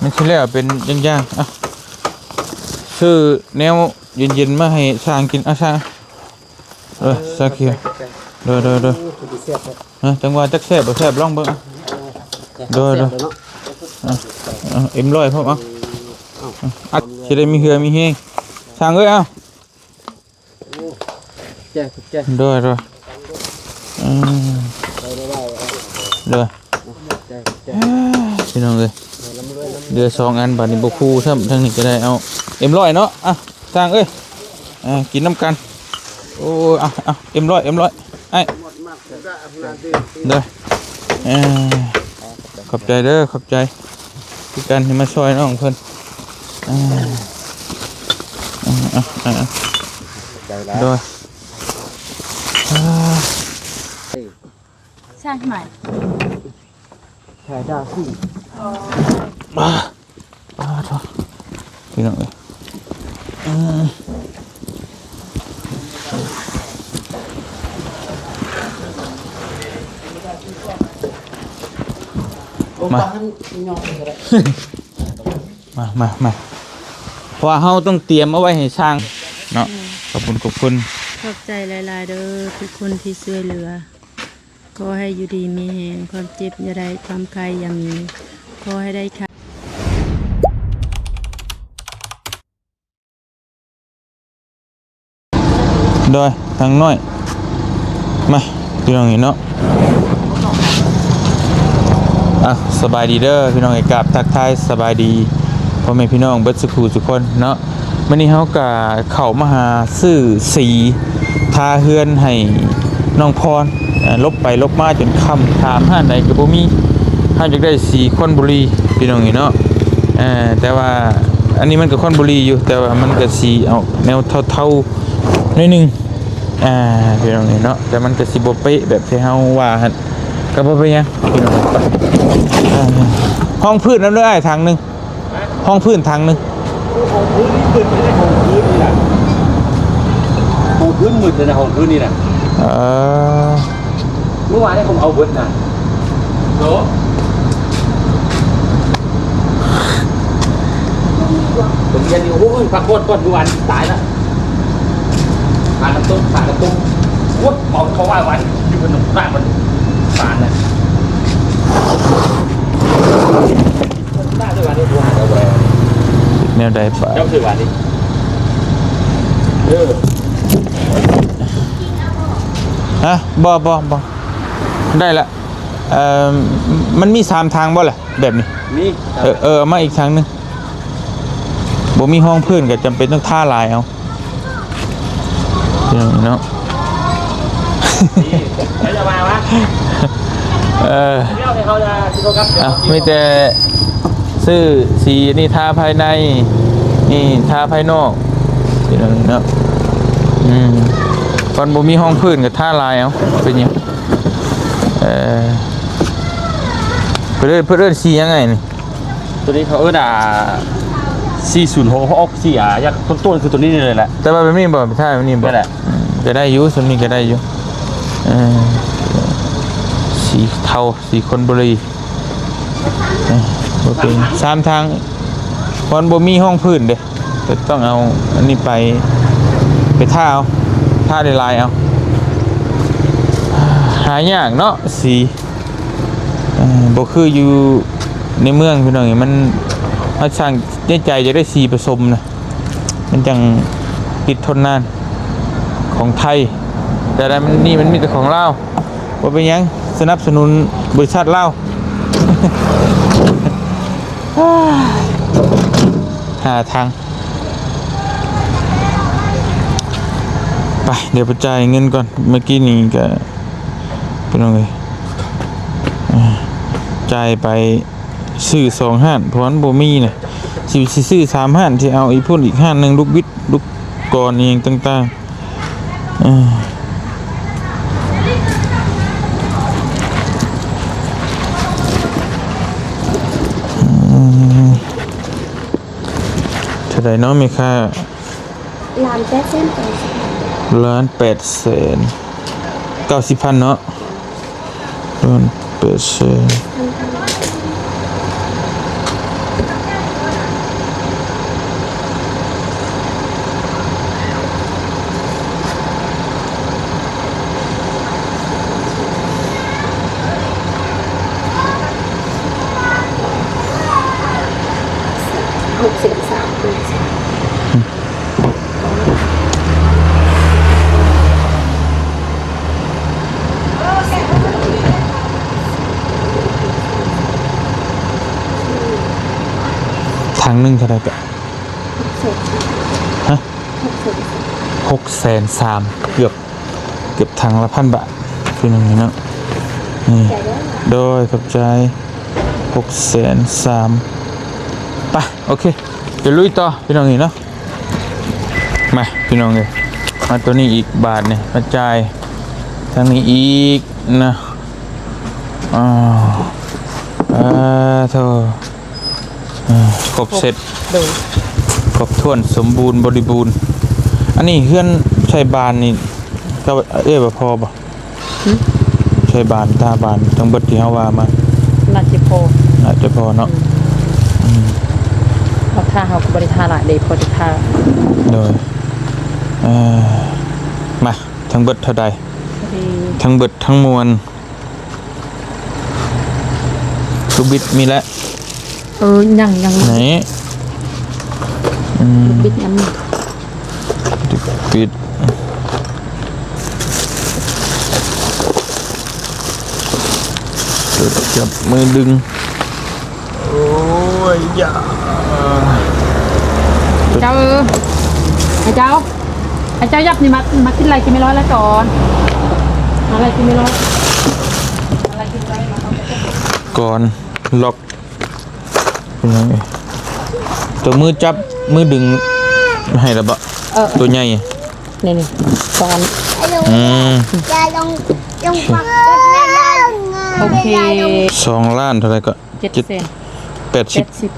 ມັນຊິແລ້ວເປັນຢ່າງໆ ອ່ະ ຊື້ແນວເຢັນໆ ມາໃຫ້ຊ່າງກິນ ອ່ະ ຊ່າງ ເອີ ຊາຄຣີ ໂດຍໆ ໂອ້ ຄືຊິແຊບແທ້ ຮະ ຈັ່ງວ່າຈັກແຊບບໍ່ແຊບ ລອງເບິ່ງ ອ່ະ ໂດຍໆ ແຊບເລີຍເນາະ ອ່ະ ອ່ະ ເອັມຮ້ອຍ ພ້ອມ ອ່ະ ອ່ະ ຊິໄດ້ມີເຫື່ອມີແຮງ ຊ່າງເອີຍ ເອົາ ໂອ້ ຂອບໃຈ ຂອບໃຈ ໂດຍໆ ອືມ ໄດ້ໆໆ ໂດຍ ຂອບໃຈ ຂອບໃຈ ພີ່ນ້ອງເອີຍ ເຫຼືອສອງອັນ ບາດນີ້ບໍ່ຄູ່ຊ້ຳ ທາງນີ້ກໍໄດ້ ເອົາ ເອັມຮ້ອຍ ເນາະ ອ່ະ ຊ່າງເອີຍ ອ່າ ກິນນຳກັນ ໂອ້ຍ ອ່ະ ອ່ະ ເອັມຮ້ອຍ ເອັມຮ້ອຍ ອ້າຍ ໂດຍ ເອີ ຂອບໃຈເດີ ຂອບໃຈຄືກັນທີ່ມາຊ່ອຍນ້ອງເພິ່ນ ເອີ ເອີ ເອີ ເອີ ໂດຍ ຊ່າງໃໝ່ ອ່າ ອ່າ ໂທ້ ພີ່ນ້ອງເອີຍ ເອີ ມາ ມາ ມາ ມາ ເພາະວ່າເຮົາຕ້ອງຕຽມເອົາໄວ້ໃຫ້ຊ່າງເນາະ ອືມ ຂອບຄຸນ ຂອບຄຸນ ຂອບໃຈຫຼາຍໆເດີ ທຸກຄົນທີ່ຊ່ວຍເຫຼືອ ຂໍໃຫ້ຢູ່ດີມີແຮງ ຄວາມເຈັບຢ່າໄດ້ ຄວາມໄຂ້ຢ່າມີ ຂໍໃຫ້ໄດ້ຄ່າ ໂດຍ ທາງນ້ອຍ ມາ ພີ່ນ້ອງເຫັນເນາະ ອ່ະ ສະບາຍດີເດີ ພີ່ນ້ອງເອີຍ ກາບທັກທາຍສະບາຍດີ ພໍ່ແມ່ພີ່ນ້ອງເບິດສູ່ຜູ້ສູ່ຄົນເນາະ ມື້ນີ້ເຮົາກະເຂົ້າມາຫາຊື້ສີທາເຮືອນໃຫ້ນ້ອງພອນ ເອີ ຫຼົບໄປຫຼົບມາຈົນຄ່ຳ ຖາມຮ້ານໃດກໍບໍ່ມີ ເຮົາຢາກໄດ້ສີຄອນບູລີ ພີ່ນ້ອງເອີຍເນາະ ເອີ ແຕ່ວ່າອັນນີ້ມັນກໍຄອນບູລີຢູ່ ແຕ່ວ່າມັນກໍຊິອອກແນວເທົາໆໜ້ອຍໜຶ່ງ ອ່າ ພີ່ນ້ອງເອີຍເນາະ ແຕ່ມັນກໍຊິບໍ່ເປະແບບທີ່ເຮົາວ່າຫັ້ນ ກໍບໍ່ເປັນຫຍັງພີ່ນ້ອງ ອ່າ ຮອງພື້ນນຳເດີອ້າຍ ຖັງໜຶ່ງ ຮອງພື້ນຖັງໜຶ່ງ ໂອ້ ຮອງພື້ນນີ້ເພິ່ນໄດ້ ຮອງພື້ນນີ້ນະ ຮອງພື້ນໝົດເລີຍນະ ຮອງພື້ນນີ້ນະ ເອີ ມື້ວານນີ້ຜົມເອົາເບິດນະ ໂດ ເພິ່ນຮຽນຢູ່ ໂອ້ຍ ພັກຜ່ອນກ່ອນ ມື້ວານຕາຍລະ ປານ້ຳຕົກ ປານ້ຳຕົກ ໂອ້ຍ ເມົາເຂົ້າວາຍວານ ຢູ່ເພິ່ນນ້ຳຕາມັນ ປານະ ແນວໃດປະ? ເຈົ້າຊື່ວ່ານີ້ ເອີ ຮະ? ບໍ່ ບໍ່ ບໍ່ ໄດ້ລະ ເອີ ມັນມີສາມຖັງບໍ່ລະ ແບບນີ້? ມີ ເອີ ເອີ ເອົາມາອີກຖັງໜຶ່ງ ບໍ່ມີຮອງພື້ນກໍຈຳເປັນຕ້ອງທາລາຍເອົາ. ພີ່ນ້ອງເນາະ ເອີ ເອົາ ມີແຕ່ຊື້ສີນີ້ທາພາຍໃນ ນີ້ທາພາຍນອກ ພີ່ນ້ອງເນາະ ອືມ ຄັນບໍ່ມີຮອງພື້ນກໍທາລາຍເອົາ ເປັນຫຍັງ ເອີ ເພິ່ນເອີ້ນ ເພິ່ນເອີ້ນສີຫຍັງໄງນີ້? ຕົວນີ້ເຂົາເອີ້ນ ອ່າ ສີ່ສູນຫົກ ເຂົາອອກສີ ອ່າ ຢາກຕົ້ນໆຄືຕົວນີ້ເລີຍແຫຼະ ແຕ່ວ່າແບບນີ້ບໍ່ ໄປຖ່າຍແບບນີ້ບໍ່ ແມ່ນແຫຼະ ອືມ ກໍໄດ້ຢູ່ ສ່ຳນີ້ກໍໄດ້ຢູ່ ເອີ ສີເທົາ ສີຄອນບູລີ ເອີ ບໍ່ເປັນຫຍັງ ສາມທາງ ເພາະມັນບໍ່ມີຮອງພື້ນເດ້ ກໍຕ້ອງເອົາອັນນີ້ໄປ ໄປທາເອົາ ທາຫຼາຍໆເອົາ ຫາຍາກເນາະ ສີ ເອີ ບໍ່ຄືຢູ່ໃນເມືອງພີ່ນ້ອງ ມັນ ເຮົາຊ່າງໃນໃຈຢາກໄດ້ສີປະສົມນະ ມັນຈັ່ງຕິດທົນນານ ຂອງໄທ ແຕ່ໃນນີ້ມັນມີແຕ່ຂອງລາວ ບໍ່ເປັນຫຍັງ ສະໜັບສະໜູນບໍລິສັດລາວ ຫ້າຖັງ ໄປ ດຽວໄປຈ່າຍເງິນກ່ອນ ເມື່ອກີ້ນີ້ກະ ພີ່ນ້ອງເອີຍ ອ່າ ຈ່າຍໄປຊື້ສອງຮ້ານ ເພາະມັນບໍ່ມີນະ ຊິ ຊິຊື້ສາມຮ້ານ ຊິເອົາອີກພຸ້ນອີກຮ້ານໜຶ່ງ ລູກບິດ ລູກກອນອີ່ຫຍັງຕ່າງໆ ເອີ ເທົ່າໃດເນາະແມ່ຄ້າ? ລ້ານແປດແສນເກົ້າສິບພັນ ລ້ານແປດແສນເກົ້າສິບພັນເນາະ ລ້ານແປດແສນ ພັນ ຫົກແສນສາມ ຖັງໜຶ່ງເທົ່າໃດກະ? ຫົກແສນສາມ ຮະ? ຫົກແສນສາມ ເກືອບ ເກືອບຖັງລະພັນບາດ ພີ່ນ້ອງເອີຍເນາະ. ນີ້ ໂດຍ ຂອບໃຈ. ຫົກແສນສາມ ໄປ ໂອເຄ ດຽວລຸຍຕໍ່ ພີ່ນ້ອງເອີຍເນາະ. ມາ ພີ່ນ້ອງເອີຍ ມາໂຕນີ້ອີກ ບາດນີ້ມາຈ່າຍທາງນີ້ອີກນະ. ອ້າວ ອາ ໂທ ເອີ ຄົບເຊັດ ໂດຍ ຄົບຖ້ວນສົມບູນບໍລິບູນ. ອັນນີ້ເຮືອນໃສ່ບານນີ້ ກໍເອື້ອຍວ່າພໍບໍ່? ຫຶ? ໃສ່ບານ ຕາບານ ທັງເບິດທີ່ເຮົາວ່າມາ ໜ້າຈະພໍ ໜ້າຈະພໍເນາະ. ອືມ ອືມ ເຮົາ ຖ້າເຮົາກໍບໍ່ໄດ້ທາຫຼາຍເດ້ ພໍໄດ້ທາ. ໂດຍ ເອີ ມາ ທັງເບິດເທົ່າໃດ? ພໍດີ ທັງເບິດທັງມວນ ລູກບິດມີແລ້ວ? ເອີ ຍັງ ຍັງ ນີ້ ອືມ ລູກບິດຍັງມີ ບິດ ຈັບມືດຶງ. ໂອ້ຍ ຢ່າ ເຈົ້າ ໃຫ້ເຈົ້າ ໃຫ້ເຈົ້າຫຍັບນີ້ ມາ ມາກິນໄລ່ກິນແມ່ນ້ອຍລະກ່ອນ ມາໄລ່ກິນແມ່ນ້ອຍ ມາໄລ່ກິນໄລ່ ມາເອົາໄປກ່ອນ ລັອກ ໂຕມືຈັບ ມືດຶງໃຫ້ລະບໍ? ເອີ ໂຕໃຫຍ່ ນີ້ ນີ້ ສອງອັນ ອືມ ໂອເຄ ສອງລ້ານເທົ່າໃດກໍ? ເຈັດແສນ ເຈັດ ແປດສິບ ແປດສິບ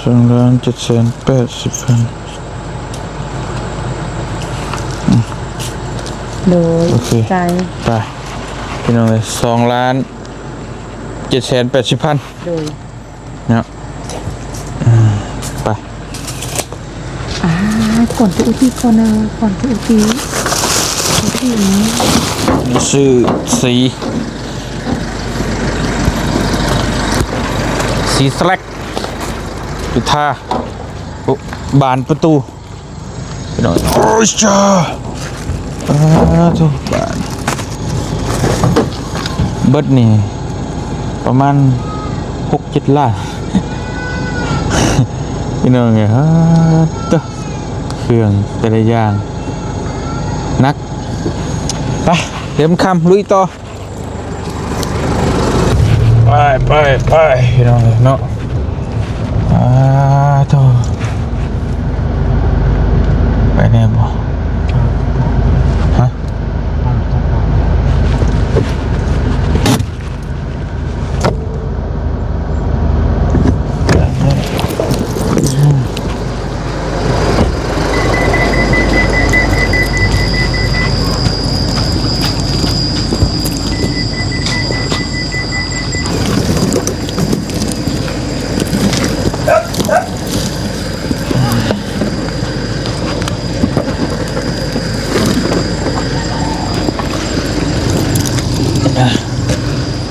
ສອງລ້ານເຈັດແສນແປດສິບພັນ. ໂດຍ ໂອເຄ ຈ່າຍ ໄປ ພີ່ນ້ອງເອີຍ ສອງລ້ານເຈັດແສນແປດສິບພັນ ໂດຍ ເນາະ ອືມ ໄປ ອ່າ ກ່ອນທີ່ອຸຕິ ກ່ອນເດີ ກ່ອນທີ່ອຸຕິ ອຸຕິ ຊື້ສີ ສີສະແລັກ ໄປທາ ໂອ້ ບານປະຕູ ພີ່ນ້ອງ ໂອ້ຍ ຈ້າ ອາ ໂທ້ ບາດ ເບິດນີ້ປະມານຫົກເຈັດລ້ານ ພີ່ນ້ອງເອີຍ ອາ ໂທ້ ເຄື່ອງແຕ່ລະຢ່າງໜັກ. ໄປ ເລີ່ມຄ່ຳ ລຸຍຕໍ່. ໄປ ໄປ ໄປ ພີ່ນ້ອງເອີຍເນາະ ອາ ໂທ້ ໄປແນ່ບໍ່? ຮະ?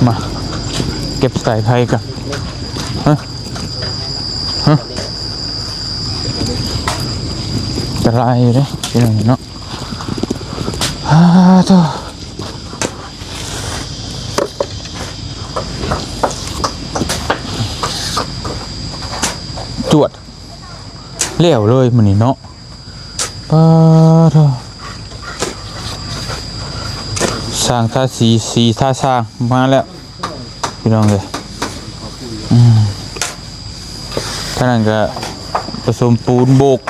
ມາ ເກັບສາຍໄຟກ່ອນ ຮະ ຮະ ອັນຕະລາຍຢູ່ເດ້ ພີ່ນ້ອງເນາະ ອາ ໂທ້ ຈວດ ແລ້ວເລີຍມື້ນີ້ເນາະ ປາໂທ ຊ່າງທາສີ ສີທາຊ່າງມາແລ້ວ ພີ່ນ້ອງເອີຍ ອືມ ທາງນັ້ນກະປະສົມປູນໂບກ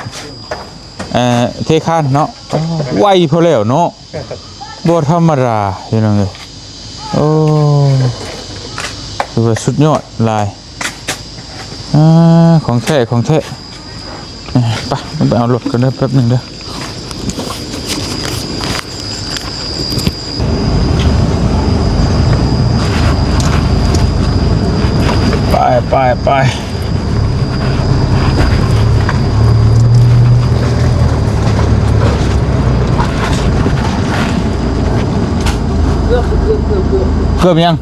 ເອີ ເທຄານເນາະ ໄວພໍແລ້ວເນາະ ບໍ່ທຳມະດາ ພີ່ນ້ອງເອີຍ ໂອ້ ຖືວ່າສຸດຍອດຫຼາຍ ອ່າ ຂອງແທ້ ຂອງແທ້ ເອີ ໄປ ໄປເອົາລົດກ່ອນເດີ ແປັບໜຶ່ງເດີ ໄປ ໄປ ໄປ. ເກືອບ ເກືອບ ເກືອບ ເກືອບ ເກືອບຫຍັງ?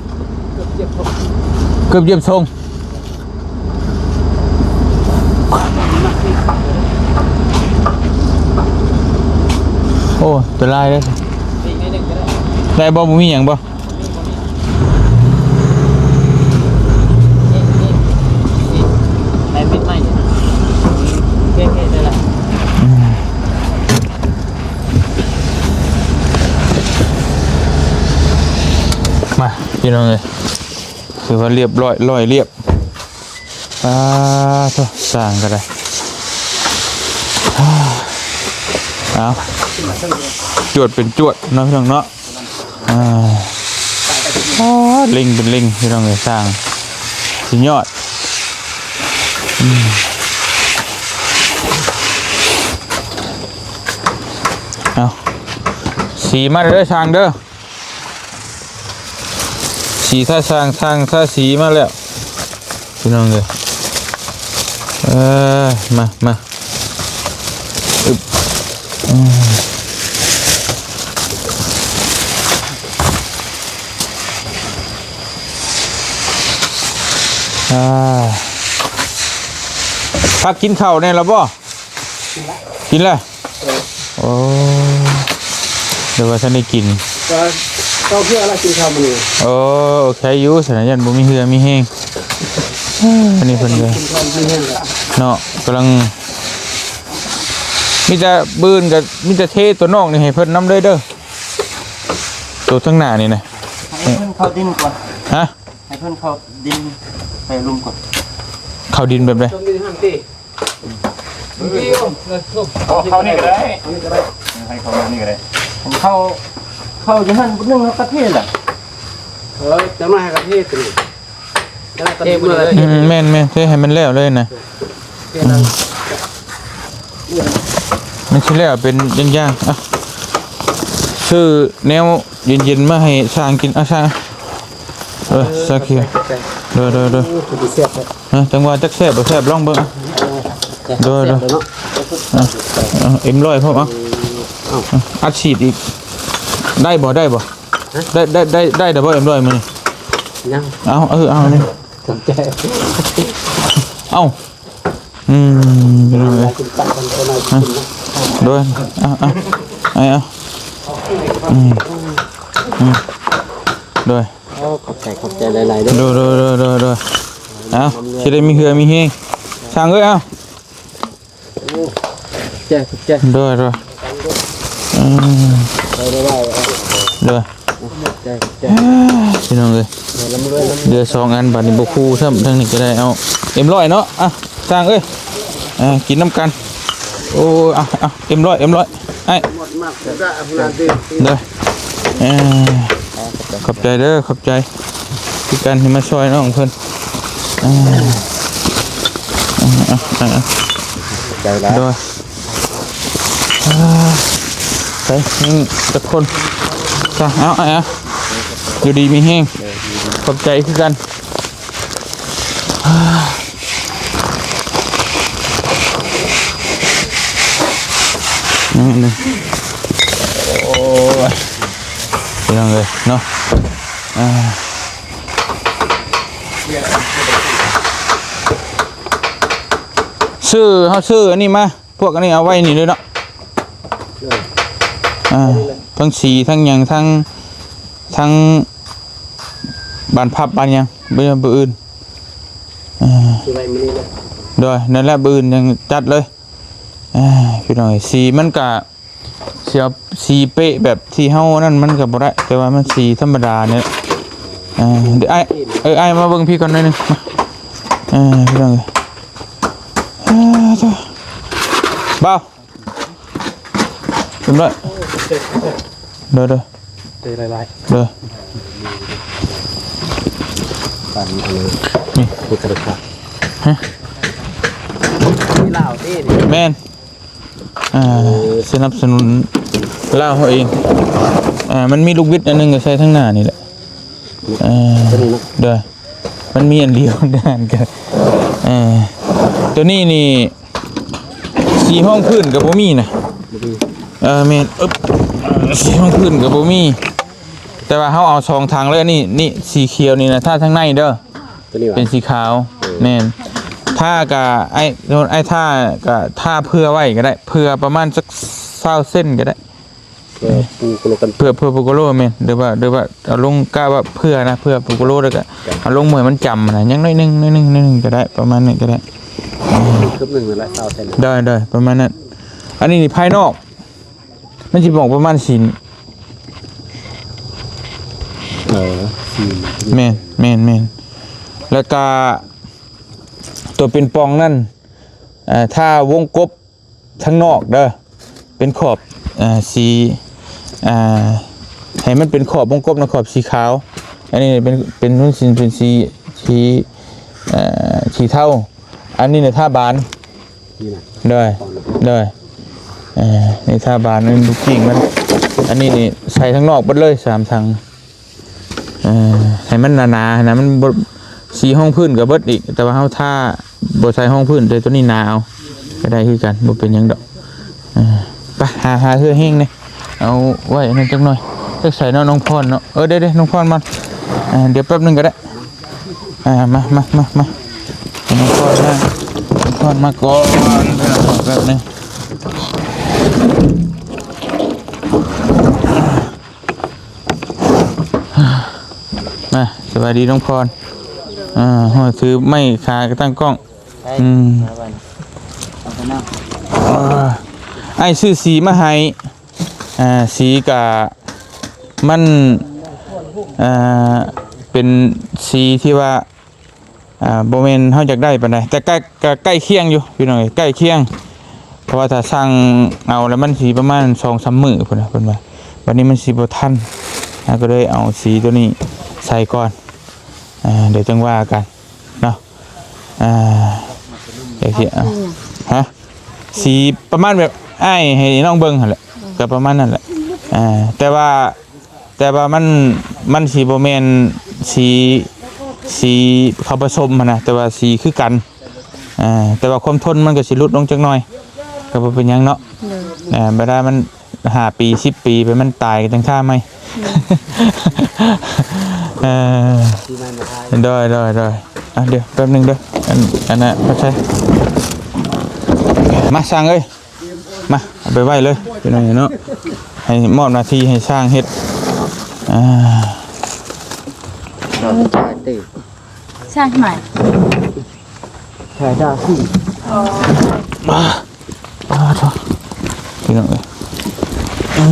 ເກືອບຢຽບ ເກືອບຢຽບຊົງ. ໂອ້ ອັນຕະລາຍເດ້. ອີກໜ້ອຍໜຶ່ງກໍໄດ້ ໄດ້ບໍ່? ບໍ່ມີຫຍັງບໍ່? ນີ້ ນີ້ ນີ້ ໄດ້ເມັດໃໝ່ນີ້ ໂອເຄ ໂອເຄ ໄດ້ລະ. ອືມ ມາ ພີ່ນ້ອງເອີຍ ຖືວ່າລຽບຮ້ອຍ ລອຍລຽບ. ປາໂທ້ ຊ່າງກໍໄດ້. ເອົາ ຈວດເປັນຈວດເນາະ ພີ່ນ້ອງເນາະ. ອ່າ ໂອ້ ເລັ່ງເປັນເລັ່ງ ພີ່ນ້ອງເອີຍ ຊ່າງສຸດຍອດ. ອືມ ເອົາ ສີມາເດີ ຊ່າງເດີ. ສີ ຖ້າຊ່າງ ຊ່າງ ຖ້າສີມາແລ້ວ ພີ່ນ້ອງເອີຍ. ເອີ ມາ ມາ ອຶບ ອືມ ອ່າ ພັກກິນເຂົ້າແດ່ລະບໍ່? ກິນແລ້ວ? ເອີ ໂອ້ ເດີວ່າທັນໄດ້ກິນ ກໍເຊົາເທື່ອລະກິນເຂົ້າມື້ນີ້. ໂອ້ ໂອເຄຢູ່ ສະນັ້ນຢ້ານບໍ່ມີເຫື່ອມີແຮງ. ອັນນີ້ເພິ່ນກໍ ກິນເຂົ້າມີແຮງແລ້ວເນາະ ກຳລັງ ມີແຕ່ບືນກໍມີແຕ່ເທຕົວນອກນີ້ໃຫ້ເພິ່ນນຳເລີຍເດີ ຕົວທາງໜ້ານີ້ນະ. ໃຫ້ເພິ່ນເຂົ້າດິນກ່ອນ. ຮະ? ໃຫ້ເພິ່ນເຂົ້າດິນໃສ່ລຸ່ມກ່ອນ. ເຂົ້າດິນແບບໃດ? ໂອ້ ເຂົ້ານີ້ກໍໄດ້ ເຂົ້ານີ້ກໍໄດ້ ໃຫ້ເຂົ້າມານີ້ກໍໄດ້. ເຂົ້າ ເຂົ້າຢູ່ຫັ້ນບຶດໜຶ່ງ ເຮົາກໍເທລະ. ເອີ ຈັກໜ້ອຍໃຫ້ກະເທຕົວນີ້ ຈັກໜ້ອຍກະເທເມືອ. ອືມ ແມ່ນໆ ເທໃຫ້ມັນແລ້ວເລີຍນະ. ມັນຊິແລ້ວເປັນຢ່າງໆ. ອ່ະ ຊື້ແນວເຢັນໆມາໃຫ້ຊ່າງກິນ. ອ່ະ ຊ່າງ ເອີ ສັກເຂຍ ໂດຍໆ ໂດຍ. ໂອ້ ຄືຊິແຊບແທ້. ຮະ ຈັ່ງວ່າຈັກແຊບບໍ່ແຊບ ລອງເບິ່ງ. ໂດຍໆ ເນາະ. ອ່ະ ເອັມຮ້ອຍພ້ອມ. ເອົາ ເອົາ ອັດສີດອີກ ໄດ້ບໍ່ ໄດ້ບໍ່? ຮະ? ໄດ້ ໄດ້ ໄດ້ ໄດ້ແລ້ວບໍ່ ເອັມຮ້ອຍມື້ນີ້? ຍັງ. ເອົາ ເອີ ເອົານີ້ ຂອບໃຈ. ເອົາ ອືມ ໂດຍ ເອົາ ເອົາ ເອົາ ອືມ ອືມ ໂດຍ. ໂອ້ ຂອບໃຈ ຂອບໃຈຫຼາຍໆເດີ. ໂດຍ ໂດຍ ໂດຍ ໂດຍ ໂດຍ. ເອົາ ຊິໄດ້ມີເຫື່ອມີແຮງ ຊ່າງເອີຍ. ເອົາ ຂອບໃຈ ຂອບໃຈ. ໂດຍ ໂດຍ ອືມ ໂດຍ ໂດຍ ໂດຍ. ຂອບໃຈ ຂອບໃຈ ພີ່ນ້ອງເອີຍ. ເຫຼືອສອງອັນ ບາດນີ້ບໍ່ຄູ່ຊ້ຳ. ທາງນີ້ກໍໄດ້ ເອົາ ເອັມຮ້ອຍເນາະ. ອ່ະ ຊ່າງເອີຍ ອ່າ ກິນນຳກັນ. ໂອ້ ອ່ະ ອ່ະ ເອັມຮ້ອຍ ເອັມຮ້ອຍ ອ້າຍ. ໂດຍ ເອີ ຂອບໃຈເດີ ຂອບໃຈຄືກັນທີ່ມາຊ່ອຍນ້ອງເພິ່ນ. ເອີ ເອີ ເອີ ເອີ ໃຈຫຼາຍ ໂດຍ. ອ່າ ໄປ ຍັງຈັກຄົນ ຈ້າ ເອົາ ເອົາ ຢູ່ດີມີແຮງ ຂອບໃຈຄືກັນ. ອ່າ ຍັງອັນໜຶ່ງ ໂອ້ຍ ພີ່ນ້ອງເອີຍເນາະ. ອ່າ ຊື້ ເຮົາຊື້ອັນນີ້ມາ ພວກອັນນີ້ເອົາໄວ້ນີ້ເລີຍເນາະ. ໂດຍ ອ່າ ທັງສີທັງຫຍັງ ທັງ ທັງບານພັບບານຫຍັງ ມື້ ມື້ອື່ນ. ອ່າ ຊິໄວ້ມື້ນີ້ເລີຍ ໂດຍ ນັ້ນແຫຼະ ມື້ອື່ນຈັ່ງຈັດເລີຍ. ອ່າ ພີ່ນ້ອງເອີຍ ສີມັນກະ ຊິເອົາສີເປະແບບທີ່ເຮົານັ້ນມັນກໍບໍ່ໄດ້ ແຕ່ວ່າມັນສີທຳມະດານີ້ແຫຼະ. ອ່າ ດຽວອ້າຍ ເອີ ອ້າຍມາເບິ່ງພີ່ກ່ອນໜ້ອຍໜຶ່ງ ມາ. ອ່າ ພີ່ນ້ອງເອີຍ ອ່າ ໂທ້ ບ່າວ ເປັນໄດ້ ໂດຍ ໂດຍ ເອີ ຫຼາຍໆ ໂດຍ. ປັນອັນນີ້ ນີ້ ເຮັດກະດູກຄາ ຮະ ລາວຕິ ແມ່ນ. ອ່າ ເອີ ສະໜັບສະໜູນລາວເຮົາເອງ. ອ່າ ມັນມີລູກບິດອັນໜຶ່ງກໍໃສ່ທາງໜ້ານີ້ແຫຼະ. ອ່າ ໂຕນີ້ເນາະ ໂດຍ ມັນມີອັນດຽວ ເດີນກັນ. ເອີ ໂຕນີ້ນີ້ ສີຮອງພື້ນກໍບໍ່ມີນະ. ບໍ່ມີ ເອີ ແມ່ນ ອຶບ ສີຮອງພື້ນກໍບໍ່ມີ ແຕ່ວ່າເຮົາເອົາສອງຖັງເລີຍ. ນີ້ ນີ້ສີຂຽວນີ້ນະ ຖ້າທາງໃນເດີ. ໂຕນີ້ຫວາ? ເປັນສີຂາວ. ເອີ ແມ່ນ. ທາກະ ອ້າຍ ອ້າຍທາກະ ທາເຜື່ອໄວ້ກໍໄດ້ ເຜື່ອປະມານຈັກຊາວເຊັນກໍໄດ້ ເພື່ອປູໂກໂລກັນ ເພື່ອ ເພື່ອປູໂກໂລ ແມ່ນ ຫຼືວ່າ ຫຼືວ່າເອົາລົງ ກະວ່າເຜື່ອນະ ເພື່ອປູໂກໂລ ແລ້ວກໍ ຈ້ະ ເອົາລົງເມືອໃຫ້ມັນຈຳນະ ຍັງໜ້ອຍໜຶ່ງ ໜ້ອຍໜຶ່ງ ໜ້ອຍໜຶ່ງກໍໄດ້ ປະມານນີ້ກໍໄດ້ ຄືບໜຶ່ງນັ້ນແຫຼະ ຊາວເຊັນ ໂດຍ ໂດຍ ປະມານນັ້ນ. ອັນນີ້ນີ້ພາຍນອກ ມັນຊິບອກປະມານສີ່ ເອີ ສີ່ ແມ່ນ ແມ່ນ ແມ່ນ ແລ້ວກະຕົວເປັນປ່ອງນັ້ນ ເອີ ຖ້າວົງກົບທາງນອກເດີ ເປັນຂອບ ເອີ ສີ ເອີ ໃຫ້ມັນເປັນຂອບວົງກົບນະ ຂອບສີຂາວ ອັນນີ້ເປັນ ເປັນ ເປັນສີ ເປັນສີ ສີ ເອີ ສີເທົາ ອັນນີ້ນະ ທາບານ ນີ້ນະ ໂດຍ ໂດຍ ເອີ ນີ້ທາບານ ອັນນີ້ລູກກິ້ງມັນ ອັນນີ້ນີ້ໃສ່ທາງນອກເບິດເລີຍ ສາມຖັງ ເອີ ໃຫ້ມັນໜາໆ ຫັ້ນນະ ມັນບໍ່ ສີຮອງພື້ນກໍເບິດອີກ ແຕ່ວ່າເຮົາທາ ບໍ່ໃສ່ຮອງພື້ນ ໃສ່ຕົວນີ້ໜາເອົາ ກໍໄດ້ຄືກັນ ບໍ່ເປັນຫຍັງດອກ. ເອີ ໄປ ຫາ ຫາເຮືອແຮງແດ່ ເອົາໄວ້ອັນນັ້ນຈັກໜ່ອຍ ຈັກໃສ່ເນາະ ນ້ອງພອນເນາະ ເອີ ເດ້ໆ ນ້ອງພອນມາ ເອີ ດຽວແປັບໜຶ່ງກໍໄດ້ ອ່າ ມາ ມາ ມາ ມາ ໃຫ້ນ້ອງພອນມາ ນ້ອງພອນມາກ່ອນ ແປັບໜຶ່ງ ມາ ສະບາຍດີນ້ອງພອນ ອ່າ ໂຫ ຖືໄມ້ຂາກະຕັ້ງກ້ອງ ໄປ ອືມ ມາບັດນີ້ ເອົາໄປນຳ ອ່າ ອ້າຍຊື້ສີມາໃຫ້ ອ່າ ສີກະ ມັນ ອ່າ ເປັນສີທີ່ວ່າ ອ່າ ບໍ່ແມ່ນເຮົາຢາກໄດ້ປານໃດ ແຕ່ໃກ້ ກະໃກ້ຄຽງຢູ່ພີ່ນ້ອງເອີຍ ໃກ້ຄຽງ ເພາະວ່າຖ້າສັ່ງເອົາແລ້ວມັນຊິປະມານສອງສາມມື້ພຸ້ນນະ ເພິ່ນວ່າ ບັດນີ້ມັນຊິບໍ່ທັນ ເຮົາກໍເລີຍເອົາສີຕົວນີ້ໃສ່ກ່ອນ ອ່າ ດຽວຈັ່ງວ່າກັນເນາະ ອ່າ ດຽວຊິເອົາ ຮະ ສີປະມານແບບອ້າຍໃຫ້ນ້ອງເບິ່ງຫັ້ນແຫຼະ ກໍປະມານນັ້ນແຫຼະ ອ່າ ແຕ່ວ່າ ແຕ່ວ່າມັນ ມັນຊິບໍ່ແມ່ນສີ ສີເຂົາປະສົມຫັ້ນນະ ແຕ່ວ່າສີຄືກັນ ອ່າ ແຕ່ວ່າຄວາມທົນມັນກໍຊິຫຼຸດລົງຈັກໜ່ອຍ ກໍບໍ່ເປັນຫຍັງເນາະ ໂດຍ ອ່າ ບັດດາມັນຫ້າປີ ສິບປີໄປ ມັນຕາຍກໍຈັ່ງທ່າໃໝ່ ໂດຍ ເອີ ສີໃໝ່ມາຂາຍ ໂດຍ ໂດຍ ໂດຍ ອ່ະ ດຽວແປັບໜຶ່ງເດີ ອັນ ອັນນັ້ນ ມາ ຊ່າງເອີຍ ມາ ເອົາໄປໄວ້ເລີຍ ພີ່ນ້ອງເນາະ ໃຫ້ມອບໜ້າທີ່ໃຫ້ຊ່າງເຮັດ ອ່າ ຊ່າງໃໝ່ ຊ່າງດາວສີ່ ອ່າ ອ່າ ໂທ້ ພີ່ນ້ອງເອີຍ ອື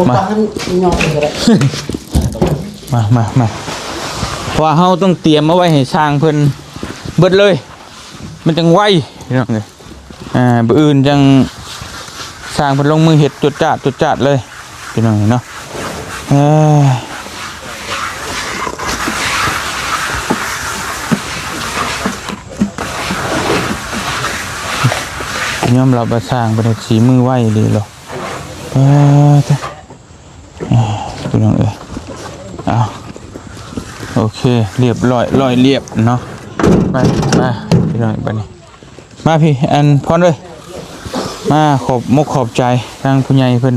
ມ ມາ ມາ ມາ ມາ ເພາະວ່າເຮົາຕ້ອງຕຽມເອົາໄວ້ໃຫ້ຊ່າງເພິ່ນເບິດເລີຍ ມັນຈັ່ງໄວ ພີ່ນ້ອງເອີຍ ອ່າ ມື້ອື່ນຈັ່ງຊ່າງເພິ່ນລົງມືເຮັດຈົດຈາດ ຈົດຈາດເລີຍ ພີ່ນ້ອງເນາະ ເອີ ຍອມຮັບວ່າຊ່າງເພິ່ນເຮັດສີມືໄວອີ່ຫຼີເນາະ ເອີ ພີ່ນ້ອງເອີຍ ເອົາ ໂອເຄ ລຽບຮ້ອຍ ຮ້ອຍລຽບເນາະ ໄປ ມາ ພີ່ນ້ອງ ບັດນີ້ ມາພີ່ ອັນພອນເອີຍ ມາຂອບມົກຂອບໃຈທາງຜູ້ໃຫຍ່ເພິ່ນ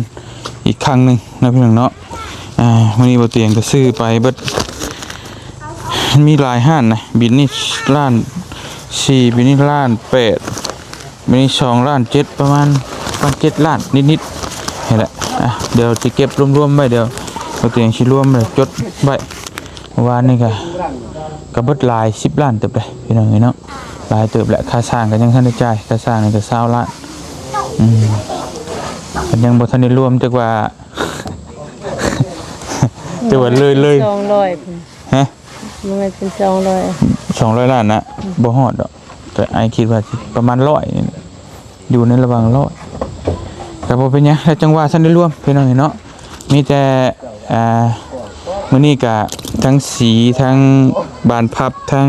ອີກຄັ້ງໜຶ່ງເນາະ ພີ່ນ້ອງເນາະ ອ່າ ມື້ນີ້ບໍ່ຕຽງກໍຊື້ໄປເບິດ ມີຫຼາຍຮ້ານນະ ບິນນີ້ລ້ານສີ່ ບິນນີ້ລ້ານແປດ ມີສອງລ້ານເຈັດ ປະມານປະມານເຈັດລ້ານນິດໆ ນີ້ແຫຼະ ອ່ະ ດຽວຊິເກັບລວມໆໄວ້ ດຽວບໍ່ຕຽງຊິລວມແລ້ວຈົດໄວ້ ເມື່ອວານນີ້ກະ ກະເບິດຫຼາຍສິບລ້ານເຕີບເດ້ ພີ່ນ້ອງເອີຍເນາະ ຫຼາຍເຕີບແຫຼະ ຄ່າສ້າງກະຍັງທັນໄດ້ຈ່າຍ ຄ່າສ້າງນີ້ກະຊາວລ້ານ ອືມ ກະຍັງບໍ່ທັນໄດ້ລວມ ຈັກວ່າ ຈັກວ່າເລີຍ ເລີຍ ສອງຮ້ອຍພຸ້ນ ຮະ? ບໍ່ແມ່ນເປັນສອງຮ້ອຍ ສອງຮ້ອຍລ້ານນະ ອືມ ບໍ່ຮອດດອກ ແຕ່ອ້າຍຄິດວ່າຊິປະມານຮ້ອຍນີ້ແຫຼະ ຢູ່ໃນລະຫວ່າງຮ້ອຍ ກໍບໍ່ເປັນຫຍັງ ແລ້ວຈັ່ງວ່າຊັ້ນໄດ້ລວມ ພີ່ນ້ອງເນາະ ມີແຕ່ ອ່າ ມື້ນີ້ກະທັງສີ ທັງບານພັບ ທັງ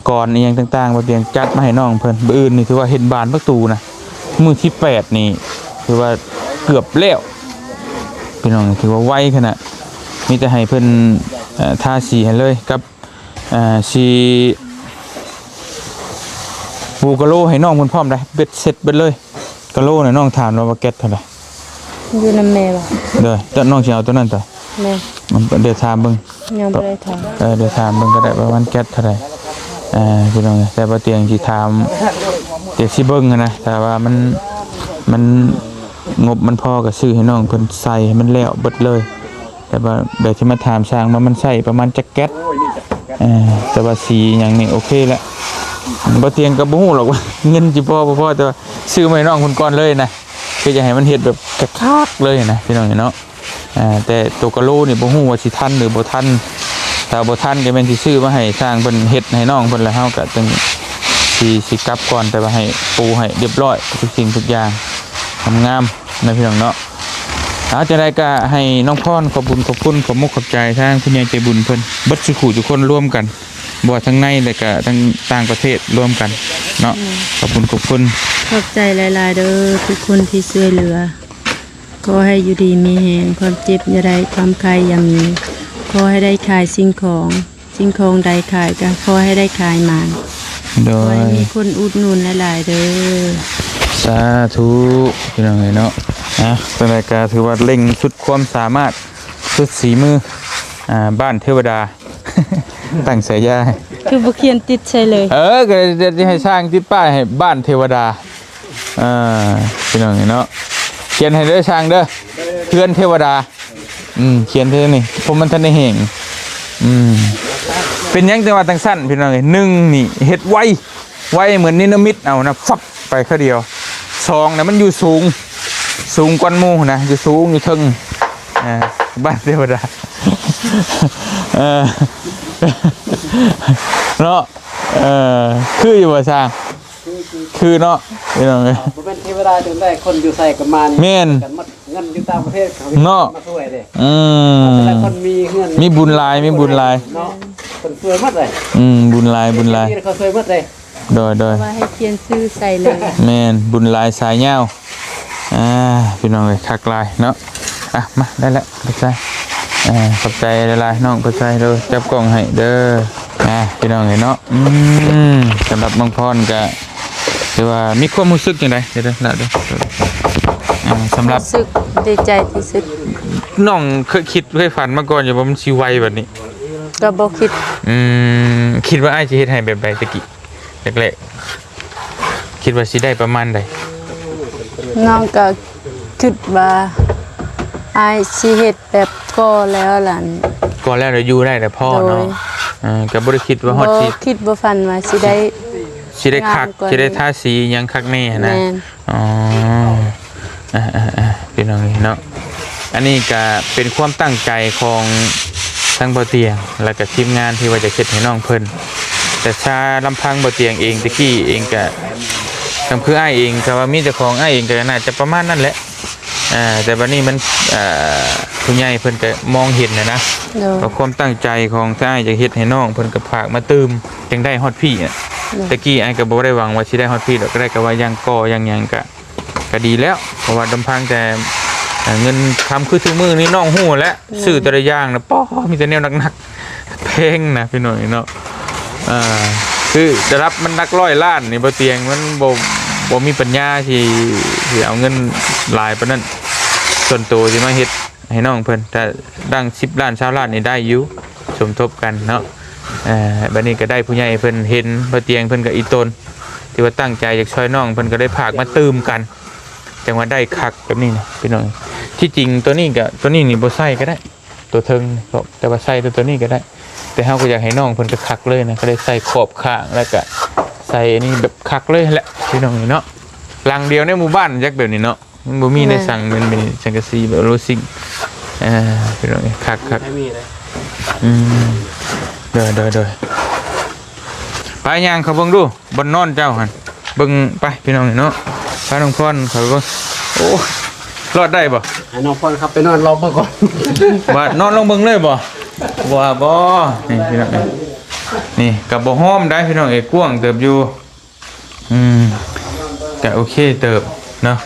ກອນອີ່ຫຍັງຕ່າງໆ ບໍ່ຕຽງຈັດມາໃຫ້ນ້ອງເພິ່ນ ມື້ອື່ນນີ້ຖືວ່າເຮັດບານປະຕູນະ ມື້ທີແປດນີ້ຖືວ່າເກືອບແລ້ວ ພີ່ນ້ອງ ຖືວ່າໄວຂະໜາດ ມີແຕ່ໃຫ້ເພິ່ນ ເອີ ທາສີໃຫ້ເລີຍກັບ ອ່າ ຊິປູກະໂລໃຫ້ນ້ອງເພິ່ນພ້ອມໄດ໋ ເບັດເສັດເບິດເລີຍ ກະໂລນະ ນ້ອງຖາມແລ້ວວ່າແກັດເທົ່າໃດ ຢູ່ນຳແມ່ບໍ່ ໂດຍ ເຈົ້ານ້ອງຊິເອົາໂຕນັ້ນຕະ ແມ່ນ ດຽວຖາມເບິ່ງ ຍັງບໍ່ໄດ້ຖາມ ເອີ ດຽວຖາມເບິ່ງກໍໄດ້ ປະມານແກັດເທົ່າໃດ ເອີ ພີ່ນ້ອງ ແຕ່ບໍ່ຕຽງຊິຖາມ ດຽວຊິເບິ່ງຫັ້ນນະ ຖ້າວ່າມັນ ມັນ ງົບມັນພໍກໍຊື້ໃຫ້ນ້ອງເພິ່ນໃສ່ໃຫ້ມັນແລ້ວເບິດເລີຍ ແຕ່ວ່າດຽວຊິມາຖາມຊ່າງວ່າມັນໃຊ້ປະມານຈັກແກັດ ເອີ ແຕ່ວ່າສີຫຍັງນີ້ໂອເຄແລ້ວ ບໍ່ຕຽງກໍບໍ່ຮູ້ຫຼອກວ່າເງິນຊິພໍບໍ່ພໍ ແຕ່ວ່າຊື້ມາໃຫ້ນ້ອງເພິ່ນກ່ອນເລີຍນະ ຄືຢາກໃຫ້ມັນເຮັດແບບຄັກໆເລີຍນະ ພີ່ນ້ອງເນາະ. ອ່າ ແຕ່ໂຕກະໂລນີ້ບໍ່ຮູ້ວ່າຊິທັນຫຼືບໍ່ທັນ ຖ້າບໍ່ທັນກໍແມ່ນຊິຊື້ມາໃຫ້ຊ່າງເພິ່ນເຮັດໃຫ້ນ້ອງເພິ່ນ ແລ້ວເຮົາກໍຈັ່ງຊິ ຊິກັບກ່ອນ ແຕ່ວ່າໃຫ້ປູໃຫ້ຮຽບຮ້ອຍທຸກສິ່ງທຸກຢ່າງ ງາມໆ ນະພີ່ນ້ອງເນາະ. ເອົາ ຈັ່ງໃດກໍໃຫ້ນ້ອງພອນຂອບບຸນຂອບຄຸນ ຂອບມຸກຂອບໃຈທາງຜູ້ໃຫຍ່ໃຈບຸນເພິ່ນເບິດສູ່ຜູ້ທຸກຄົນລວມກັນ ບໍ່ວ່າທາງໃນ ແລະກະທາງຕ່າງປະເທດລວມກັນເນາະ ອືມ ຂອບຄຸນຂອບຄຸນ ຂອບໃຈຫຼາຍໆເດີ ທຸກຄົນທີ່ຊ່ວຍເຫຼືອ. ຂໍໃຫ້ຢູ່ດີມີແຮງ ຄວາມເຈັບຢ່າໄດ້ ຄວາມໄຂ້ຢ່າມີ ຂໍໃຫ້ໄດ້ຂາຍສິ່ງຂອງ ສິ່ງຂອງໃດຂາຍກໍຂໍໃຫ້ໄດ້ຂາຍໝານ ໂດຍ ຂໍໃຫ້ມີຄົນອຸດໜູນຫຼາຍໆເດີ ສາທຸ ພີ່ນ້ອງເອີຍເນາະ. ອ່າ ຈັ່ງໃດກໍຖືວ່າເລັ່ງສຸດຄວາມສາມາດ ສຸດສີມື ອ່າ ບ້ານເທວະດາ ຕັ້ງສາຍາ ຄືບໍ່ຂຽນຕິດໃສ່ເລີຍ ເອີ ກໍຈະໃຫ້ຊ່າງຕິດປ້າຍໃຫ້ ບ້ານເທວະດາ. ອ່າ ພີ່ນ້ອງເອີຍເນາະ ຂຽນໃຫ້ເດີຊ່າງເດີ ເຮືອນເທວະດາ ອືມ ຂຽນໃສ່ນີ້ ເພາະມັນທັນໄດ້ແຫ້ງ ອືມ ເປັນຫຍັງຈັ່ງວ່າຈັ່ງຊັ້ນ ພີ່ນ້ອງເອີຍ ໜຶ່ງນີ້ເຮັດໄວ ໄວເໝືອນນິລະມິດເອົານະ ຟັບ ໄປຄາວດຽວ ສອງນະ ມັນຢູ່ສູງ ສູງກວ່າໝູ່ນະ ຢູ່ສູງຢູ່ເທິງ ອ່າ ບ້ານເທວະດາ ເອີ ເນາະ ເອີ ຄືຢູ່ບໍ່ຊ່າງ? ຄື ຄືເນາະ ພີ່ນ້ອງເອີຍ ບໍ່ແມ່ນເທວະດາຈັ່ງໃດ ຄົນຢູ່ໃສກໍມານີ້ ແມ່ນ ກັນໝົດ ເງິນຢູ່ຕ່າງປະເທດເຂົາເນາະ ມາຊ່ວຍເດ້ ອືມ ແຕ່ລະຄົນມີເຮືອນ ມີບຸນຫຼາຍ ມີບຸນຫຼາຍເນາະ ເພິ່ນຊ່ວຍໝົດເລີຍ ອືມ ບຸນຫຼາຍ ບຸນຫຼາຍ ເຂົາຊ່ວຍໝົດເລີຍ ໂດຍ ໂດຍ ວ່າໃຫ້ຂຽນຊື່ໃສ່ເລີຍ ແມ່ນ ບຸນຫຼາຍສາຍຍາວ ອ່າ ພີ່ນ້ອງເອີຍ ຄັກຫຼາຍເນາະ. ອ່ະ ມາ ໄດ້ແລ້ວ ຂອບໃຈ ເອີ ຂອບໃຈຫຼາຍໆ ນ້ອງ ຂອບໃຈເດີ ຈັບກ້ອງໃຫ້ເດີ ອ່າ ພີ່ນ້ອງເອີຍເນາະ. ອືມ ສຳລັບນ້ອງພອນກະຖືວ່າມີຄວາມຮູ້ສຶກຈັ່ງໃດ? ເດີ ເດີ ເດີ ອ່າ ສຳລັບ ຮູ້ສຶກດີໃຈທີ່ສຸດ. ນ້ອງເຄີຍຄິດ ເຄີຍຝັນມາກ່ອນຢູ່ບໍ່ ວ່າມັນຊິໄວແບບນີ້? ກໍບໍ່ຄິດ. ອືມ ຄິດວ່າອ້າຍຊິເຮັດໃຫ້ແບບໃດແຕ່ກີ້ ແລກໆ ຄິດວ່າຊິໄດ້ປະມານໃດ? ນ້ອງກໍຄິດວ່າອ້າຍຊິເຮັດແບບກໍ່ແລ້ວລະ ກໍ່ແລ້ວລະຢູ່ໄດ້ລະພໍເນາະ. ໂດຍ ເອີ ກໍບໍ່ໄດ້ຄິດວ່າຮອດຊິ ບໍ່ຄິດບໍ່ຝັນວ່າຊິໄດ້ ຊິໄດ້ຄັກ ງາມກວ່າ ຊິໄດ້ທາສີຫຍັງຄັກແນ່ຫັ້ນນະ. ແມ່ນ. ອໍ ອ່າໆໆ ພີ່ນ້ອງເອີຍເນາະ ອັນນີ້ກະເປັນຄວາມຕັ້ງໃຈຂອງທັງບ່າວຕຽງ ແລະກະທີມງານທີ່ວ່າຈະເຮັດໃຫ້ນ້ອງເພິ່ນ. ແຕ່ຊາລຳພັງບ່າວຕຽງເອງ ແຕ່ກີ້ເອງກະ ຄຳຄືອ້າຍເອງ ຄຳວ່າມີເຈົ້າຂອງ ອ້າຍເອງກະໜ້າຈະປະມານນັ້ນແຫຼະ. ອ່າ ແຕ່ບັດນີ້ມັນ ເອີ ຜູ້ໃຫຍ່ເພິ່ນກະມອງເຫັນຫັ້ນນະ ໂດຍ ວ່າຄວາມຕັ້ງໃຈຂອງອ້າຍຈະເຮັດໃຫ້ນ້ອງ ເພິ່ນກະຝາກມາຕື່ມ ຈຶ່ງໄດ້ຮອດພີ້. ໂດຍ ແຕ່ກີ້ອ້າຍກະບໍ່ໄດ້ຫວັງວ່າຊິໄດ້ຮອດພີ້ດອກ ກະໄດ້ກະວ່າຍັງກໍ່ຍັງຫຍັງກະ ກະດີແລ້ວ ເພາະວ່າລຳພັງແຕ່ ເອີ ເງິນຄຳຄືທຸກມື້ນີ້ນ້ອງຮູ້ແຫຼະ ແມ່ນ ຊື້ແຕ່ລະຢ່າງນະ ປາ ມີແຕ່ແນວໜັກໆ ແພງນະ ພີ່ນ້ອງເນາະ. ເອີ ຄືລະດັບມັນຫຼັກຮ້ອຍລ້ານນີ້ ບ່າວຕຽງ ມັນບໍ່ ບໍ່ມີປັນຍາທີ່ ທີ່ເອົາເງິນຫຼາຍປານນັ້ນ ສ່ວນໂຕທີ່ມາເຮັດໃຫ້ນ້ອງເພິ່ນ. ຖ້າດັ່ງສິບລ້ານ ຊາວລ້ານນີ້ໄດ້ຢູ່ ສົມທົບກັນເນາະ. ເອີ ບັດນີ້ກະໄດ້ຜູ້ໃຫຍ່ເພິ່ນເຫັນ ບ່າວຕຽງເພິ່ນກະອີ່ຕົນ ທີ່ວ່າຕັ້ງໃຈຢາກຊ່ວຍນ້ອງ ເພິ່ນກໍເລີຍຝາກມາຕື່ມກັນ ຈັ່ງວ່າໄດ້ຄັກແບບນີ້ນະ ພີ່ນ້ອງ. ທີ່ຈິງໂຕນີ້ກະ ໂຕນີ້ນີ້ບໍ່ໃສ່ກໍໄດ້ ໂຕເທິງນີ້ ແຕ່ວ່າໃສ່ແຕ່ໂຕນີ້ກໍໄດ້ ແຕ່ເຮົາກໍຢາກໃຫ້ນ້ອງເພິ່ນຄັກໆເລີຍນະ ກໍເລີຍໃສ່ຂອບຂ້າງ ແລ້ວກະໃສ່ອັນນີ້ແບບຄັກເລີຍແຫຼະ ພີ່ນ້ອງເນາະ. ຫຼັງດຽວໃນໝູ່ບ້ານຈັກແບບນີ້ເນາະ ມັນບໍ່ມີໃນ ແມ່ນ ສັງ ມັນເປັນສັງກະສີແບບໂລຊິງ. ອ່າ ພີ່ນ້ອງ ຄັກໆ ອືມ ໂດຍໆໆ ໄປຍ່າງເຂົ້າເບິ່ງດູ ບ່ອນນອນເຈົ້າຫັ້ນ ເບິ່ງໄປພີ່ນ້ອງເນາະ. ພານ້ອງພອນເຂົ້າໄປເບິ່ງ. ໂອ້ ລອດໄດ້ບໍ່? ໃຫ້ນ້ອງພອນເຂົ້າໄປນອນລອງເບິ່ງກ່ອນ. ວ່ານອນລອງເບິ່ງເລີຍບໍ່? ວ່າບໍ່? ນີ້ພີ່ນ້ອງເອີຍ ນີ້ກໍບໍ່ຫ້ອມໄດ໋ພີ່ນ້ອງເອີຍ ກວ້າງເຕີບຢູ່. ອືມ ກໍໂອເຄເຕີບເນາະ.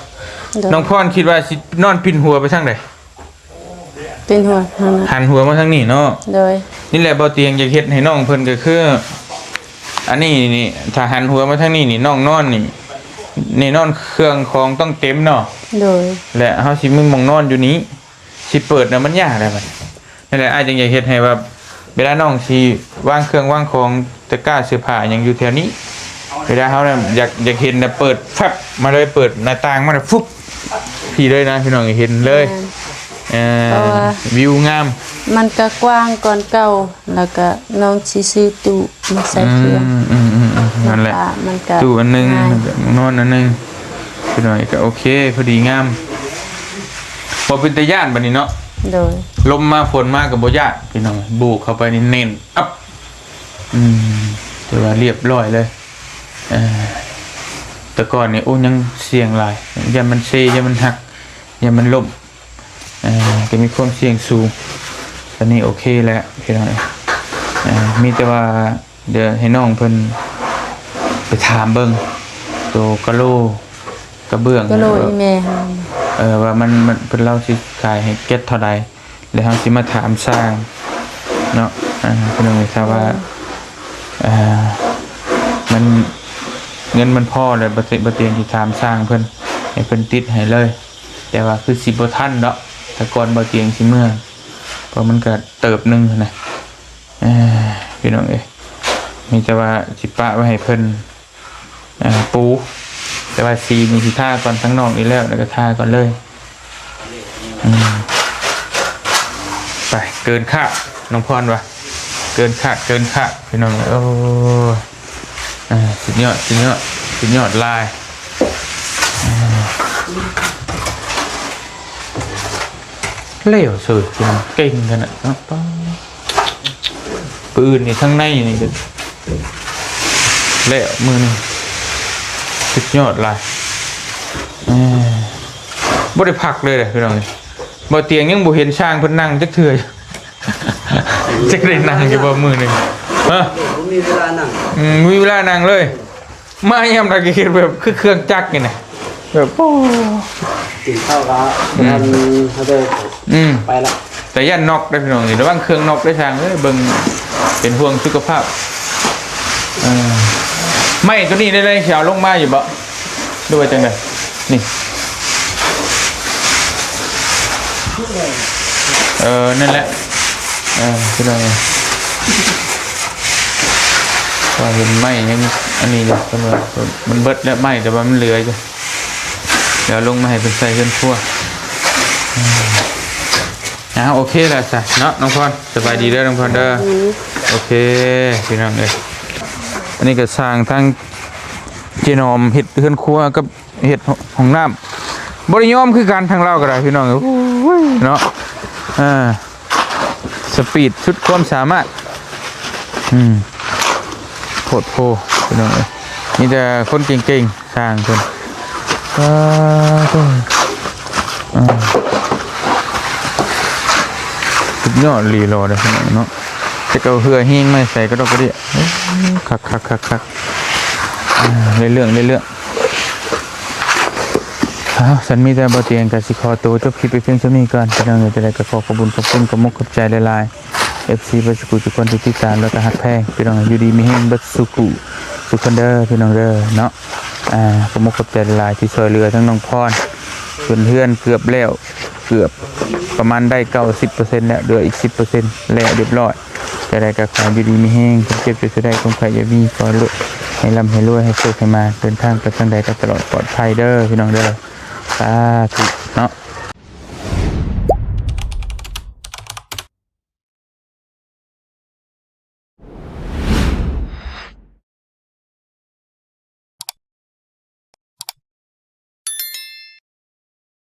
ໂດຍ ນ້ອງພອນຄິດວ່າຊິນອນປິ່ນຫົວໄປທາງໃດ? ປິ່ນຫົວທາງນັ້ນ ຫັນຫົວມາທາງນີ້ເນາະ. ໂດຍ ນີ້ແຫຼະ ບ່າວຕຽງຢາກເຮັດໃຫ້ນ້ອງເພິ່ນ ກໍຄື ອັນນີ້ນີ້ ຖ້າຫັນຫົວມາທາງນີ້ນີ້ ນ້ອງນອນນີ້ ແນ່ນອນເຄື່ອງຂອງຕ້ອງເຕັມເນາະ. ໂດຍ ແລະເຮົາຊິມີໝ່ອງນອນຢູ່ນີ້ ຊິເປີດນະ ມັນຍາກແຫຼະບັດນີ້. ນັ້ນແຫຼະ ອ້າຍຈຶ່ງຢາກເຮັດໃຫ້ວ່າ ເວລານ້ອງຊິວາງເຄື່ອງວາງຂອງ ຕະກ້າເສື້ອຜ້າຫຍັງຢູ່ແຖວນີ້ ເວລາເຮົານັ້ນຢາກ ຢາກເຫັນນະ ເປີດແຟັບມາເລີຍ ເປີດໜ້າຕ່າງມາແລ້ວ ຟຸບ ພີ້ເລີຍນະ ພີ່ນ້ອງເຫັນເລີຍ. ແມ່ນ ເອີ ເພາະວ່າ ວິວງາມ ມັນກະກວ້າງກ່ອນເກົ່າ ແລ້ວກະນ້ອງຊິຊື້ຕູ້ມາໃສ່ເຄື່ອງ. ອືມ ອືມ ອືມ ນັ້ນແຫຼະ ມັນກະຕູ້ອັນໜຶ່ງ ງ່າຍ ນອນອັນໜຶ່ງ ພີ່ນ້ອງ ກະໂອເຄ ພໍດີງາມ ບໍ່ເປັນຕາຢ້ານບັດນີ້ເນາະ. ໂດຍ ລົມມາຝົນມາກະບໍ່ຢ້ານ ພີ່ນ້ອງ ໂບກເຂົ້າໄປນີ້ແໜ້ນອັບ. ອືມ ຖືວ່າລຽບຮ້ອຍເລີຍ. ເອີ ແຕ່ກ່ອນນີ້ ໂອ້ ຍັງສ່ຽງຫຼາຍ ຢ້ານມັນເຊ ຢ້ານມັນຫັກ ຢ້ານມັນລົ້ມ ເອີ ກະມີຄວາມສ່ຽງສູງ. ຕອນນີ້ໂອເຄແລ້ວ ພີ່ນ້ອງເອີຍ. ເອີ ມີແຕ່ວ່າ ດຽວໃຫ້ນ້ອງເພິ່ນໄປຖາມເບິ່ງໂຕກະໂຫຼກະເບື້ອງ ກະໂຫຼອີ່ແມ່ຫັ້ນ ເອີ ວ່າມັນ ມັນ ເພິ່ນລາວຊິຂາຍໃຫ້ແກັດເທົ່າໃດ ແລ້ວເຮົາຊິມາຖາມຊ່າງເນາະ. ອ່າ ພີ່ນ້ອງເອີຍ ຖ້າວ່າ ເອີ ອ່າ ມັນ ເງິນມັນພໍແລ້ວ ບໍ່ຕິ ບໍ່ຕິ ຊິຖາມຊ່າງເພິ່ນ ໃຫ້ເພິ່ນຕິດໃຫ້ເລີຍ. ແຕ່ວ່າຄືຊິບໍ່ທັນດອກ ຖ້າກ່ອນບໍ່ຕິ ຊິເມືອ ເພາະມັນກະເຕີບໜຶ່ງຫັ້ນນະ. ເອີ ພີ່ນ້ອງເອີຍ ມີແຕ່ວ່າຊິປະໄວ້ໃຫ້ເພິ່ນ ເອີ ປູ ແຕ່ວ່າສີນີ້ຊິທາກ່ອນ ທາງນອກນີ້ແລ້ວ ແລ້ວກະທາກ່ອນເລີຍ. ອືມ ໄປ ເກີນຄາດ ນ້ອງພອນວ່າ ເກີນຄາດ ເກີນຄາດ ພີ່ນ້ອງເອີຍ. ໂອ້ ອ່າ ສຸດຍອດ ສຸດຍອດ ສຸດຍອດຫຼາຍ. ອ່າ ແລ້ວເສີຍ ເກັ່ງຂະໜາດເນາະ. ປາ ປືນນີ້ທາງໃນນີ້ ແລ້ວມື້ນີ້ ສຸດຍອດຫຼາຍ. ເອີ ບໍ່ໄດ້ພັກເລີຍເດ້ ພີ່ນ້ອງເອີຍ. ບໍ່ຕຽງຍັງບໍ່ເຫັນຊ່າງເພິ່ນນັ່ງຈັກເທື່ອ ຈັກໄດ້ນັ່ງຢູ່ບໍ່ມື້ໜຶ່ງ ຮະ? ບໍ່ມີເວລານັ່ງ ອືມ ບໍ່ມີເວລານັ່ງເລີຍ. ມາຍາມໃດກະເຮັດແບບຄືເຄື່ອງຈັກນີ້ນະ ແບບ ໂອ້ ກິນເຂົ້າກະ ອືມ ອັນ ເຮົາຈະ ອືມ ໄປລະ. ແຕ່ຢ້ານນັອກເດ້ພີ່ນ້ອງ ລະວັງເຄື່ອງນັອກເດ້ຊ່າງເອີຍ ເບິ່ງ ເປັນຫ່ວງສຸຂະພາບ. ເອີ ໄມ້ໂຕນີ້ໄດ້ ໄດ້ຊິເອົາລົງມາຢູ່ບໍ່ ຫຼືວ່າຈັ່ງໃດ? ນີ້ ເອີ ນັ້ນແຫຼະ ເອີ ພີ່ນ້ອງເອີຍ ວ່າເຫັນໄມ້ຍັງອັນນີ້ຢູ່ ເພິ່ນວ່າມັນເບິດແລ້ວໄມ້ ແຕ່ວ່າມັນເຫຼືອຢູ່ ດຽວເອົາລົງມາໃຫ້ເພິ່ນໃສ່ເຮືອນຄົວ. ອືມ ອ້າວ ໂອເຄແລ້ວຊະເນາະ ນ້ອງພອນ ສະບາຍດີເດີ ນ້ອງພອນເດີ. ໂອເຄ ພີ່ນ້ອງເອີຍ ອັນນີ້ກະຊ່າງທາງເຈນອມເຮັດເຮືອນຄົວກັບ ເຮັດຫ້ອງນ້ຳ ບໍ່ໄດ້ຍອມຄືກັນ ທາງລາວກະໄດ້ ພີ່ນ້ອງເອີຍ ໂອ້ຍ ເນາະ. ເອີ ສະປີດສຸດຄວາມສາມາດ ອືມ ໂພດໂພ ພີ່ນ້ອງເອີຍ ມີແຕ່ຄົນເກັ່ງໆ ຊ່າງເພິ່ນ. ປາໂທ້ ອ່າ ສຸດຍອດອີ່ຫຼີເດີ ພີ່ນ້ອງເນາະ. ຈັກເອົາເຫື່ອແຮງມາໃສ່ກະດອກກະເດຍ ໂອ້ ຄັກໆໆໆ ອ່າ ໄດ້ເລື່ອງ ໄດ້ເລື່ອງ. ອ້າວ ຊັ້ນມີແຕ່ບໍ່ຕຽງກະຊິຂໍໂຕຈົບຄລິບໄປພຽງສ່ຳນີ້ກ່ອນ ພີ່ນ້ອງເອີຍ. ຈັ່ງໃດກະຂໍຂອບບຸນຂອບຄຸນ ຂອບມຸກຂອບໃຈຫຼາຍໆ ເອັຟຊີ ເບິດສູ່ຜູ້ສູ່ຄົນທີ່ຕິດຕາມ ແລະກະຮັກແພງ ພີ່ນ້ອງເອີຍ ຢູ່ດີມີແຮງເບິດສູ່ຜູ້ສູ່ຄົນເດີ ພີ່ນ້ອງເດີ ເນາະ. ອ່າ ຂອບມຸກຂອບໃຈຫຼາຍໆ ທີ່ຊ່ວຍເຫຼືອທັງນ້ອງພອນ ຈົນເຮືອນເກືອບແລ້ວ ເກືອບປະມານໄດ້ເກົ້າສິບເປີເຊັນແລ້ວ ເຫຼືອອີກສິບເປີເຊັນແລ້ວຮຽບຮ້ອຍ. ຈັ່ງໃດກະຂໍໃຫ້ຢູ່ດີມີແຮງ ຄວາມເຈັບຢ່າໄດ້ ຄວາມໄຂ້ຢ່າມີ ຂໍໃຫ້ລ່ຳໃຫ້ລວຍ ໃຫ້ໂຊກໃຫ້ມານ ເດີນທາງໄປທາງໃດກະຕະຫຼອດປອດໄພເດີ ພີ່ນ້ອງເດີ ສາທຸເນາະ.